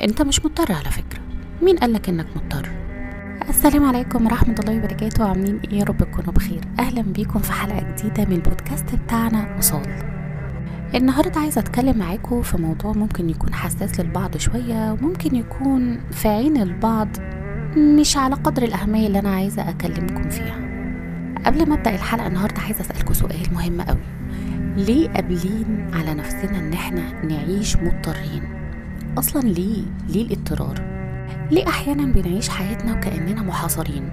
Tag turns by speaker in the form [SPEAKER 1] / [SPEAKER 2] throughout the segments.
[SPEAKER 1] انت مش مضطر على فكرة. مين قالك انك مضطر؟ السلام عليكم ورحمة الله وبركاته. عاملين ايه؟ يا رب تكونوا بخير. اهلا بيكم في حلقة جديدة من البودكاست بتاعنا وصال. النهاردة عايزة اتكلم معاكم في موضوع ممكن يكون حساس للبعض شوية، وممكن يكون في عين البعض مش على قدر الأهمية اللي انا عايزة اكلمكم فيها. قبل ما ابدأ الحلقة النهاردة عايزة اسألكم سؤال مهم قوي. ليه قابلين على نفسنا ان احنا نعيش مضطرين اصلا؟ ليه الاضطرار؟ ليه احيانا بنعيش حياتنا وكأننا محاصرين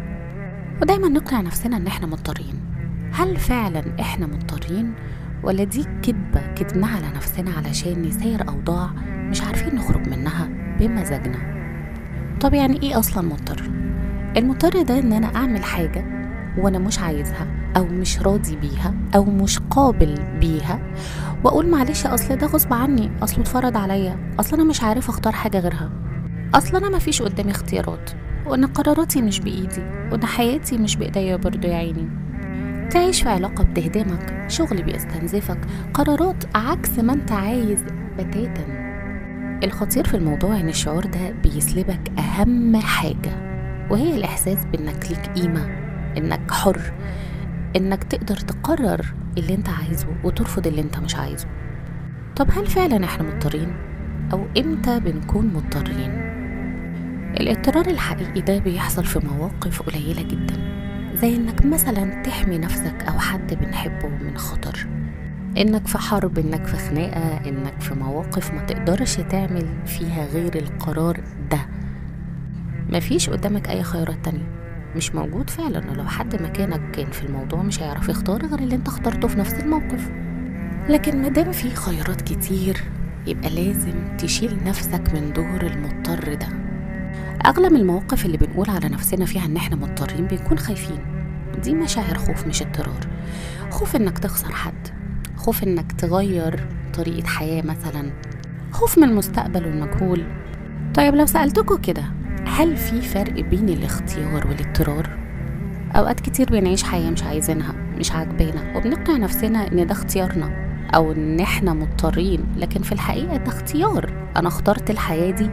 [SPEAKER 1] ودايما نقنع نفسنا ان احنا مضطرين؟ هل فعلا احنا مضطرين، ولا دي كذبة كدبناها على نفسنا علشان نسير اوضاع مش عارفين نخرج منها بمزاجنا؟ طب يعني ايه اصلا مضطر؟ المضطر ده ان انا اعمل حاجة وانا مش عايزها او مش راضي بيها او مش قابل بيها، واقول معلش اصل ده غصب عني، اصله اتفرض عليا، اصل انا مش عارف اختار حاجة غيرها، اصل انا مفيش قدامي اختيارات، وان قراراتي مش بايدي، وان حياتي مش بايديا برضو. يا عيني، تعيش في علاقة بتهدمك، شغل بيستنزفك، قرارات عكس ما انت عايز بتاتا. الخطير في الموضوع ان الشعور ده بيسلبك اهم حاجة، وهي الاحساس بانك ليك قيمة، انك حر، انك تقدر تقرر اللي انت عايزه وترفض اللي انت مش عايزه. طب هل فعلا احنا مضطرين؟ او امتى بنكون مضطرين؟ الاضطرار الحقيقي ده بيحصل في مواقف قليلة جدا، زي انك مثلا تحمي نفسك او حد بنحبه من خطر، انك في حرب، انك في خناقة، انك في مواقف ما تقدرش تعمل فيها غير القرار ده، مفيش قدامك اي خيارات تانية، مش موجود فعلا. لو حد مكانك كان في الموضوع مش هيعرف يختار غير اللي انت اخترته في نفس الموقف. لكن مادام في خيارات كتير يبقى لازم تشيل نفسك من دور المضطر ده. اغلب المواقف اللي بنقول على نفسنا فيها ان احنا مضطرين بنكون خايفين. دي مشاعر خوف مش اضطرار. خوف انك تخسر حد، خوف انك تغير طريقة حياة مثلا، خوف من المستقبل والمجهول. طيب لو سألتكوا كده، هل في فرق بين الاختيار والاضطرار؟ اوقات كتير بنعيش حياة مش عايزينها، مش عاجبانا، وبنقنع نفسنا ان ده اختيارنا او ان احنا مضطرين، لكن في الحقيقة ده اختيار، انا اخترت الحياة دي.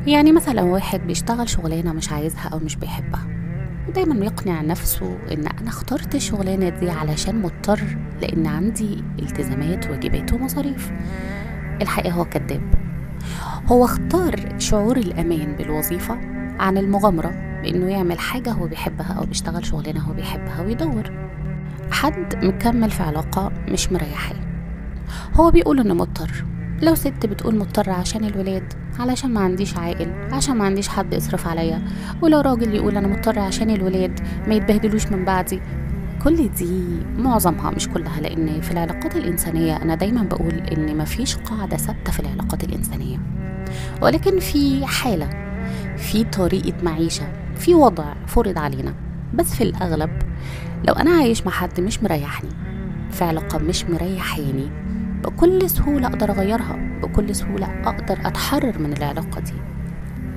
[SPEAKER 1] يعني مثلا واحد بيشتغل شغلانة مش عايزها او مش بيحبها، ودايما بيقنع نفسه ان انا اخترت الشغلانة دي علشان مضطر، لان عندي التزامات وواجبات ومصاريف. الحقيقة هو كذاب. هو اختار شعور الأمان بالوظيفة عن المغامرة بأنه يعمل حاجة هو بيحبها أو بيشتغل شغلانة هو بيحبها ويدور. حد مكمل في علاقة مش مريحاه، هو بيقول إنه مضطر. لو ست بتقول مضطرة عشان الولاد، علشان ما عنديش عائل، عشان ما عنديش حد يصرف عليا. ولو راجل يقول أنا مضطرة عشان الولاد ما يتبهدلوش من بعدي. كل دي معظمها مش كلها، لأن في العلاقات الإنسانية أنا دايما بقول إن مفيش قاعدة ثابتة في العلاقات الإنسانية، ولكن في حالة، في طريقة معيشة، في وضع فرض علينا. بس في الأغلب لو أنا عايش مع حد مش مريحني، في علاقة مش مريحاني، بكل سهولة أقدر أغيرها، بكل سهولة أقدر أتحرر من العلاقة دي.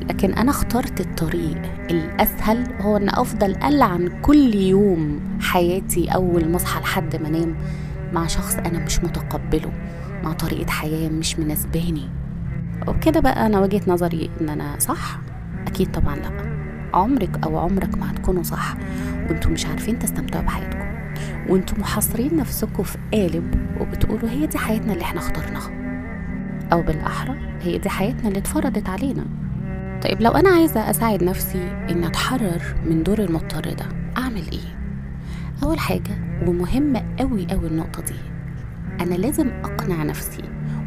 [SPEAKER 1] لكن أنا اخترت الطريق الأسهل، هو أن أفضل ألعن كل يوم حياتي أول ما أصحى لحد ما أنام مع شخص أنا مش متقبله، مع طريقة حياة مش مناسباني. وبكده بقى أنا وجهة نظري إن أنا صح؟ أكيد طبعا لأ. عمرك أو عمرك ما هتكونوا صح وانتوا مش عارفين تستمتعوا بحياتكم، وانتوا محاصرين نفسكم في قالب وبتقولوا هي دي حياتنا اللي احنا اخترناها، أو بالأحرى هي دي حياتنا اللي اتفرضت علينا. طيب لو أنا عايزة أساعد نفسي إن أتحرر من دور المضطر ده أعمل إيه؟ أول حاجة ومهمة قوي قوي النقطة دي، أنا لازم أقنع نفسي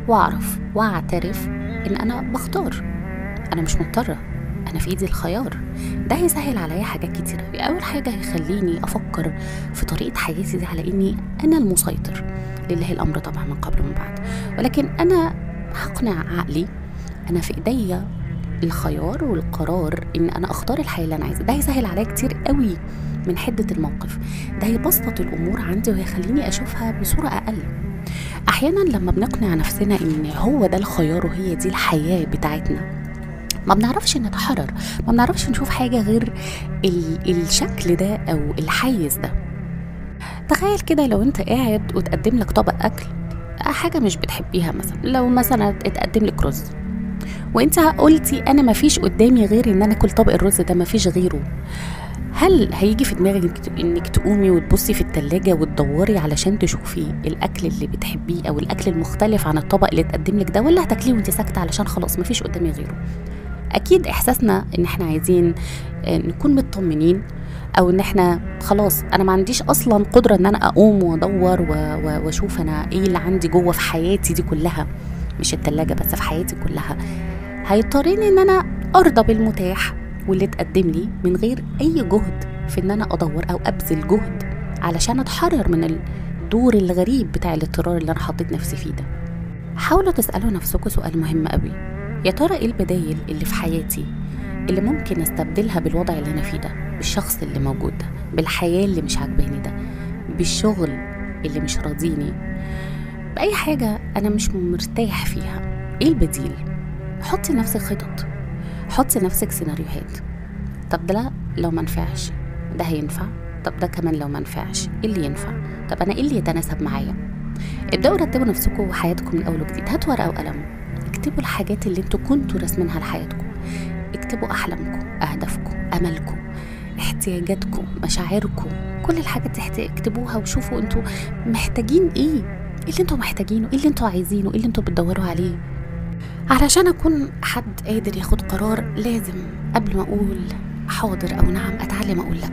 [SPEAKER 1] وأعرف وأعترف إن أنا بختار، أنا مش مضطرة، أنا في إيدي الخيار. ده هيسهل عليا حاجات كتير. أول حاجة هيخليني أفكر في طريقة حياتي دي على إني أنا المسيطر، لله الأمر طبعا من قبل ومن بعد، ولكن أنا هقنع عقلي أنا في إيديا الخيار والقرار إن أنا أختار الحياة اللي أنا عايزة. ده هيسهل عليا كتير قوي من حدة الموقف، ده هيبسط الأمور عندي وهيخليني أشوفها بصورة أقل. أحيانا لما بنقنع نفسنا إن هو ده الخيار وهي دي الحياة بتاعتنا، ما بنعرفش نتحرر، ما بنعرفش نشوف حاجة غير الشكل ده أو الحيز ده. تخيل كده لو أنت قاعد وتقدم لك طبق أكل، حاجة مش بتحبيها مثلا، لو مثلا اتقدم لك رز وانت قلتي انا مفيش قدامي غير ان انا اكل طبق الرز ده، مفيش غيره، هل هيجي في دماغك انك تقومي وتبصي في التلاجة وتدوري علشان تشوفي الاكل اللي بتحبيه او الاكل المختلف عن الطبق اللي اتقدم لك ده، ولا هتاكليه وانت ساكته علشان خلاص مفيش قدامي غيره؟ اكيد احساسنا ان احنا عايزين نكون مطمنين، او ان احنا خلاص انا ما عنديش اصلا قدره ان انا اقوم وادور واشوف انا ايه اللي عندي جوه في حياتي دي كلها، مش التلاجة بس، في حياتي كلها. هيضطرني ان انا ارضى بالمتاح واللي اتقدم لي من غير اي جهد في ان انا ادور او ابذل جهد علشان اتحرر من الدور الغريب بتاع الاضطرار اللي انا حطيت نفسي فيه ده. حاولوا تسالوا نفسكم سؤال مهم قوي، يا ترى ايه البدايل اللي في حياتي اللي ممكن استبدلها بالوضع اللي انا فيه ده، بالشخص اللي موجود ده، بالحياة اللي مش عاجباني ده، بالشغل اللي مش راضيني، بأي حاجة انا مش مرتاح فيها؟ ايه البديل؟ حطي لنفسك خطط، حطي لنفسك سيناريوهات. طب ده لو ما نفعش ده هينفع، طب ده كمان لو ما نفعش ايه اللي ينفع، طب انا ايه اللي يتناسب معايا؟ ابدأوا رتبوا نفسكم وحياتكم من اول وجديد. هاتوا ورقة وقلم، اكتبوا الحاجات اللي انتوا كنتوا راسمينها لحياتكم، اكتبوا احلامكم، اهدافكم، املكم، احتياجاتكم، مشاعركم، كل الحاجات دي اكتبوها وشوفوا انتوا محتاجين ايه، ايه اللي انتوا محتاجينه، ايه اللي انتوا عايزينه، ايه اللي انتوا بتدوروا عليه. علشان اكون حد قادر ياخد قرار لازم قبل ما اقول حاضر او نعم اتعلم اقول لا.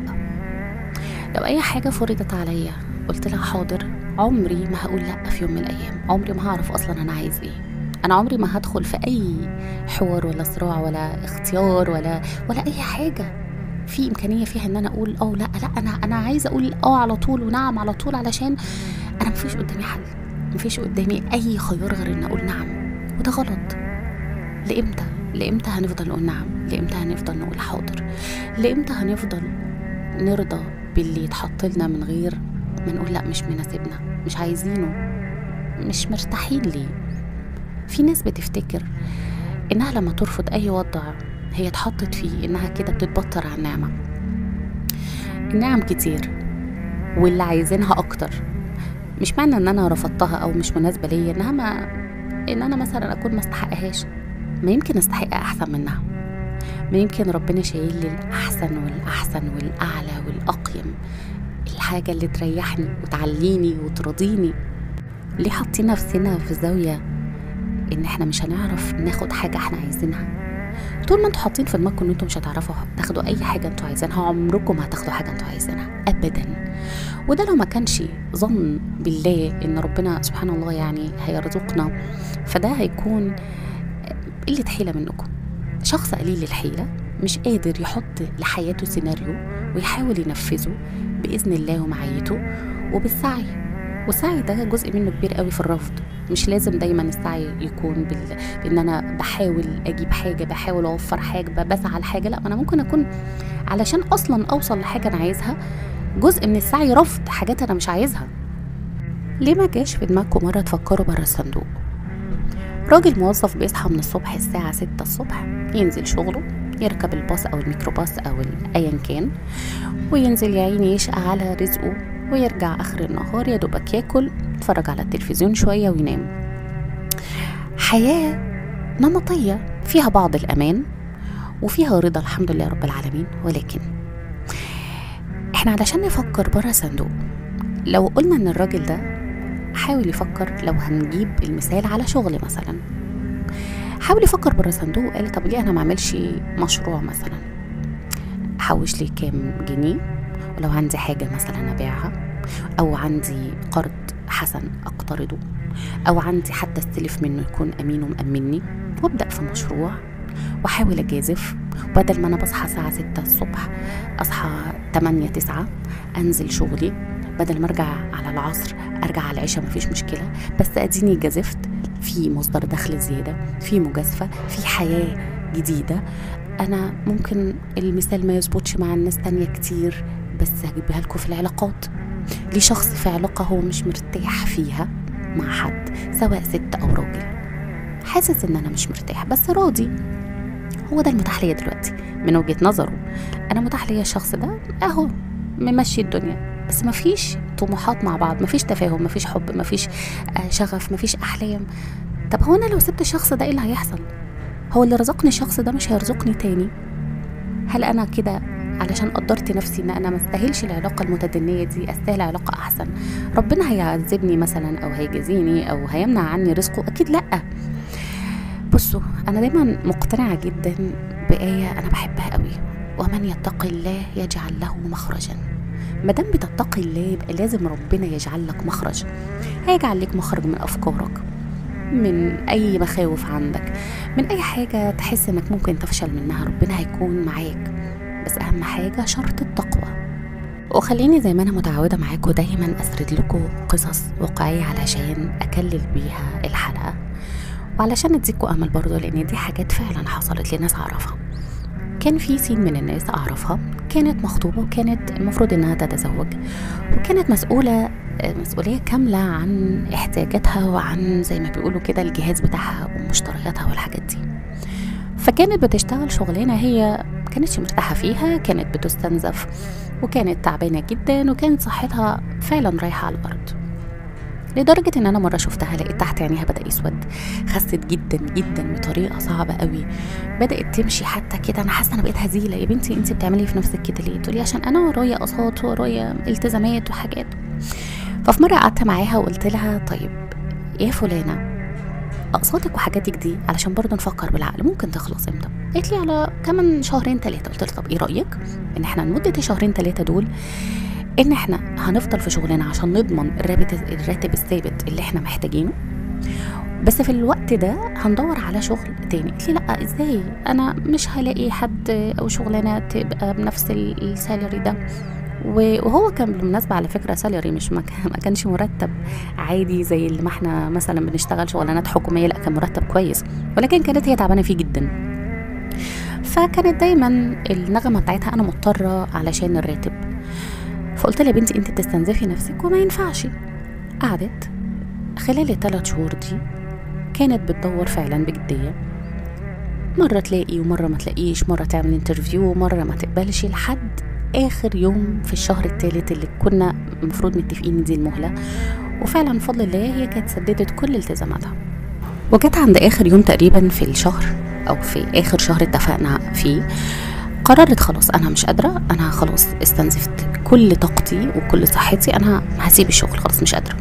[SPEAKER 1] لو اي حاجة فرضت عليا قلت لها حاضر، عمري ما هقول لا في يوم من الايام، عمري ما هعرف اصلا انا عايز ايه، انا عمري ما هدخل في اي حوار ولا صراع ولا اختيار ولا اي حاجة في امكانية فيها ان انا اقول اه لا لا، انا عايزه اقول اه على طول ونعم على طول، علشان انا مفيش قدامي حل، مفيش قدامي اي خيار غير ان اقول نعم، وده غلط. لامتى لامتى هنفضل نقول نعم؟ لامتى هنفضل نقول حاضر؟ لامتى هنفضل نرضى باللي يتحط لنا من غير ما نقول لا مش مناسبنا، مش عايزينه، مش مرتاحين ليه؟ في ناس بتفتكر انها لما ترفض اي وضع هي اتحطت فيه انها كده بتتبطر على النعمة. النعم كتير واللي عايزينها اكتر. مش معنى ان انا رفضتها او مش مناسبة ليا انها ما ان انا مثلا اكون ما استحقهاش، ما يمكن استحق احسن منها، ما يمكن ربنا شايل لي الاحسن والاحسن والاعلى والاقيم، الحاجة اللي تريحني وتعليني وترضيني. ليه حاطين نفسنا في زاوية ان احنا مش هنعرف ناخد حاجة احنا عايزينها؟ طول ما انتوا حاطين في دماغكم ان انتوا مش هتعرفوا تاخدوا اي حاجة انتوا عايزينها، عمركم ما هتاخدوا حاجة انتوا عايزينها ابدا. وده لو ما كانش ظن بالله ان ربنا سبحان الله يعني هيرزقنا، فده هيكون قلة حيلة منكم. شخص قليل الحيلة مش قادر يحط لحياته سيناريو ويحاول ينفذه بإذن الله ومعيته وبالسعي. والسعي ده جزء منه كبير قوي في الرفض. مش لازم دايما السعي يكون بان انا بحاول اجيب حاجة، بحاول اوفر حاجة، بسعى لحاجة. لا، ما انا ممكن اكون علشان اصلا اوصل لحاجة انا عايزها جزء من السعي رفض حاجات انا مش عايزها. ليه ما جاش في دماغكم مرة تفكروا بره الصندوق؟ راجل موظف بيصحى من الصبح الساعة 6 الصبح، ينزل شغله، يركب الباص او الميكروباص او ايا كان، وينزل يعيني يشقى على رزقه، ويرجع اخر النهار يا دوبك ياكل، يتفرج على التلفزيون شوية وينام. حياة نمطية فيها بعض الامان وفيها رضا الحمد لله رب العالمين. ولكن احنا علشان نفكر بره صندوق، لو قلنا ان الراجل ده حاول يفكر، لو هنجيب المثال على شغل مثلا، حاول يفكر بره صندوق، قال طب ليه انا ما اعملش مشروع مثلا، احوش لي كام جنيه، ولو عندي حاجة مثلا ابيعها، او عندي قرض حسن اقترضه، او عندي حد استلف منه يكون امين ومأمني، وابدأ في مشروع واحاول اجازف. بدل ما انا بصحى الساعة 6 الصبح اصحى 8 9 انزل شغلي، بدل ما ارجع على العصر ارجع على العشاء، مفيش مشكلة، بس اديني جازفت في مصدر دخل زيادة، في مجازفة، في حياة جديدة. انا ممكن المثال ما يظبطش مع الناس تانية كتير، بس هجيبها لكم في العلاقات. ليه شخص في علاقة هو مش مرتاح فيها مع حد، سواء ست او راجل، حاسس ان انا مش مرتاح بس راضي، هو ده المتاح ليا دلوقتي من وجهة نظره، انا متاح ليا الشخص ده اهو ممشي الدنيا، بس مفيش طموحات مع بعض، مفيش تفاهم، مفيش حب، مفيش شغف، مفيش احلام. طب هو انا لو سبت الشخص ده ايه اللي هيحصل؟ هو اللي رزقني الشخص ده مش هيرزقني تاني؟ هل انا كده علشان قدرت نفسي ان انا ما استاهلش العلاقة المتدنيه دي، استاهل علاقة احسن، ربنا هيعذبني مثلا او هيجازيني او هيمنع عني رزقه؟ اكيد لا. بصوا، انا دايما مقتنعة جدا بآية انا بحبها قوي، ومن يتق الله يجعل له مخرجا. ما دام بتتقي الله يبقى لازم ربنا يجعل لك مخرج. هيجعل لك مخرج من افكارك، من اي مخاوف عندك، من اي حاجة تحس انك ممكن تفشل منها، ربنا هيكون معاك. بس اهم حاجة شرط التقوى. وخليني زي ما انا متعوده معاكم دايما اسرد لكم قصص واقعية علشان اكلل بيها الحلقة، وعلشان اديكم امل برضه، لان دي حاجات فعلا حصلت لناس اعرفها. كان في سين من الناس اعرفها كانت مخطوبه، وكانت المفروض انها تتزوج، وكانت مسؤولية كاملة عن احتياجاتها وعن زي ما بيقولوا كده الجهاز بتاعها ومشترياتها والحاجات دي. فكانت بتشتغل شغلانة هي كانتش مرتاحة فيها، كانت بتستنزف وكانت تعبانة جدا، وكانت صحتها فعلا رايحة على الارض، لدرجة ان انا مرة شفتها لقيت تحت عينيها بدا يسود، خست جدا جدا بطريقة صعبة قوي، بدات تمشي حتى كده، انا حاسه انا بقيت هزيلة. يا بنتي انت بتعملي في نفسك كده ليه؟ تقولي عشان انا ورايا اقساط ورايا التزامات وحاجات. ففي مرة قعدت معاها وقلت لها طيب يا فلانه، اقساطك وحاجاتك دي علشان برضه نفكر بالعقل ممكن تخلص امتى؟ قالت لي على كمان 2 3. قلت لها طب ايه رايك ان احنا لمدة 2 3 دول ان احنا هنفضل في شغلنا عشان نضمن الراتب الثابت اللي احنا محتاجينه، بس في الوقت ده هندور على شغل تاني. قالت لي لا ازاي، انا مش هلاقي حد او شغلانة تبقى بنفس ال salary ده. وهو كان بالمناسبة على فكرة salary مش ما كانش مرتب عادي زي اللي ما احنا مثلا بنشتغل شغلانات حكومية، لا كان مرتب كويس، ولكن كانت هي تعبانة فيه جدا. فكانت دايما النغمة بتاعتها انا مضطرة علشان الراتب. فقلت لها يا بنتي انت بتستنزفي نفسك وما ينفعش. قعدت خلال 3 شهور دي كانت بتدور فعلا بجدية، مرة تلاقي ومرة ما تلاقيش، مرة تعمل interview ومرة ما تقبلش، لحد اخر يوم في الشهر الثالث اللي كنا المفروض متفقين دي المهلة. وفعلا بفضل الله هي كانت سددت كل التزاماتها، وجت عند اخر يوم تقريبا في الشهر او في اخر شهر اتفقنا فيه، قررت خلاص انا مش قادرة، انا خلاص استنزفت كل طاقتي وكل صحتي، انا هسيب الشغل خلاص مش قادرة.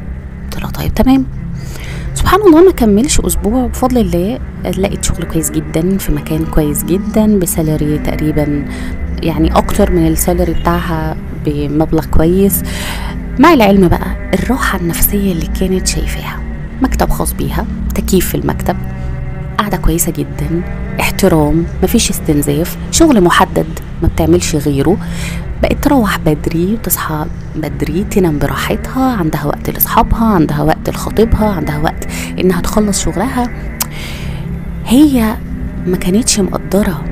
[SPEAKER 1] قلت لها طيب تمام. سبحان الله ما كملش اسبوع بفضل الله لقيت شغل كويس جدا في مكان كويس جدا ب salary تقريبا يعني اكتر من ال salary بتاعها بمبلغ كويس. مع العلم بقى الراحة النفسية اللي كانت شايفاها، مكتب خاص بيها، تكييف في المكتب، قاعدة كويسة جدا، احترام، مفيش استنزاف، شغل محدد ما بتعملش غيره، بقت تروح بدري وتصحى بدري، تنام براحتها، عندها وقت لاصحابها، عندها وقت لخطيبها، عندها وقت انها تخلص شغلها. هي ما كانتش مقدره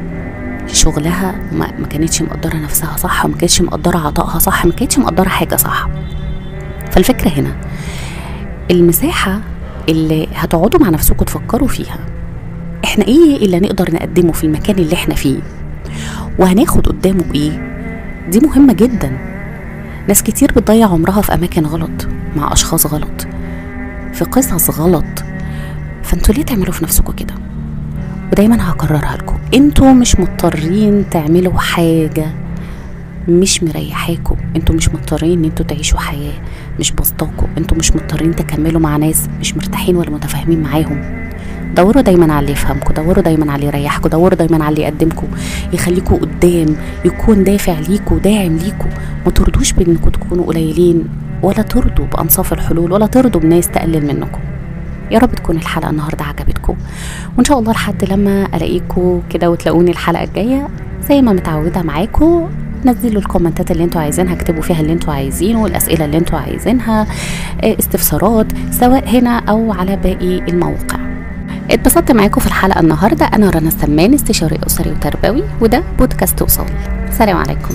[SPEAKER 1] شغلها، ما كانتش مقدره نفسها صح، وما كانتش مقدره عطائها صح، ما كانتش مقدره حاجة صح. فالفكرة هنا المساحة اللي هتقعدوا مع نفسكم تفكروا فيها، احنا ايه اللي نقدر نقدمه في المكان اللي احنا فيه وهناخد قدامه ايه، دي مهمة جدا. ناس كتير بتضيع عمرها في اماكن غلط، مع اشخاص غلط، في قصص غلط. فانتوا ليه تعملوا في نفسكم كده؟ ودايما هكررها لكم، انتوا مش مضطرين تعملوا حاجة مش مريحاكم، انتوا مش مضطرين ان انتوا تعيشوا حياة مش بسطاكم، انتوا مش مضطرين تكملوا مع ناس مش مرتاحين ولا متفاهمين معاهم. دوروا دايما على اللي يفهمكم، دوروا دايما على اللي يريحكم، دوروا دايما على اللي يقدمكم، يخليكم قدام، يكون دافع ليكم، داعم ليكم. ما ترضوش بانكم تكونوا قليلين، ولا ترضوا بانصاف الحلول، ولا ترضوا بناس تقلل منكم. يا رب تكون الحلقة النهارده عجبتكم، وان شاء الله لحد لما الاقيكم كده وتلاقوني الحلقة الجاية زي ما متعوده معاكم. نزلوا الكومنتات اللي انتوا عايزينها، اكتبوا فيها اللي انتوا عايزينه، الاسئلة اللي انتوا عايزينها، استفسارات، سواء هنا او على باقي المواقع. اتبسطت معاكم في الحلقة النهارده. انا رنا السمان، استشاري اسري وتربوي، وده بودكاست وصال. سلام عليكم.